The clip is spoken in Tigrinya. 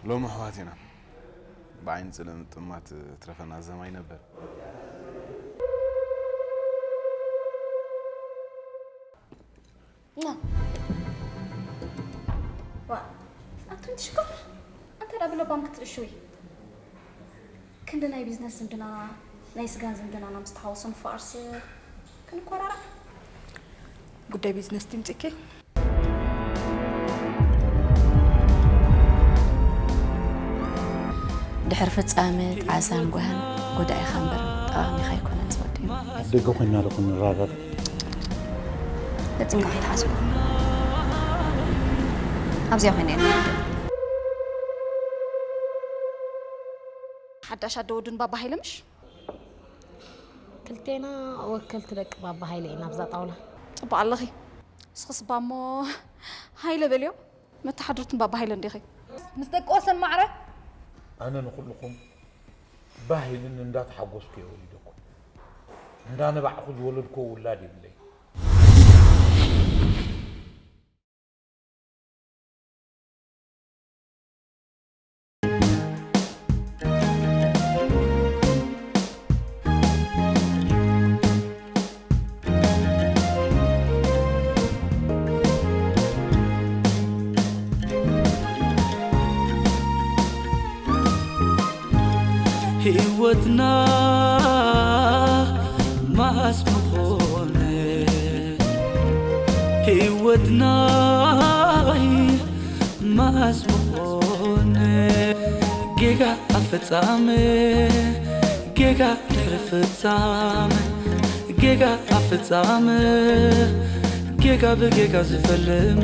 ሎሚ ኣሕዋት ኢና። ብዓይኒ ጽልኢ ምጥማት ትረፈና ዘማይ ነበር። ና። ዋ፣ ኣቱም ትሽኮር። ኣንተ ዳ ብለባም ክትእሽዊ። ክንዲ ናይ ቢዝነስ ዝምድናና፣ ናይ ስጋን ዝምድናና ምስ ተሓወሶ ንፋርስ ክንኮራረዕ። ጉዳይ ቢዝነስ ትምጽእኪ። ድሕሪ ፍጻመ ጣዕሳን ጓህን ጎዳኢኻ እምበር ጠቓሚኻ ኣይኮነን ዝወደይ። ኣብ ደገ ኮይና ዶ ክንራዳዳ? ፈጺምካ ከይትሓስቦ። ኣብዚኣ ኮይነ ኢና ንወድእ። ሓዳሽ ኣደ ወዱን ባባ ሃይለ ምሽ? ክልቴና ወከልቲ ደቂ ባባ ሃይለ ኢና ኣብዛ ጣውላ። ጽቡቕ ኣለኺ። ንስኽስ ባሞ ሃይለ በልዮ። መተሓድርትን ባባ ሃይለ እንዲኺ። ምስ ደቂ ወሰን ማዕረ። ኣነ ንኹልኹም ባህልን እንዳተሓጎስኩ እየ ወሊደኩም። እንዳነባዕኹ ዝወለድኩዎ ውላድ የብለይ። ህይወትና ማስ ምኾነ፣ ህይወትና ማስ ምኾነ። ጌጋ ኣፈጻመ፣ ጌጋ ድሕሪ ፍጻመ፣ ጌጋ ኣፈጻመ፣ ጌጋ ብጌጋ ዝፈልመ።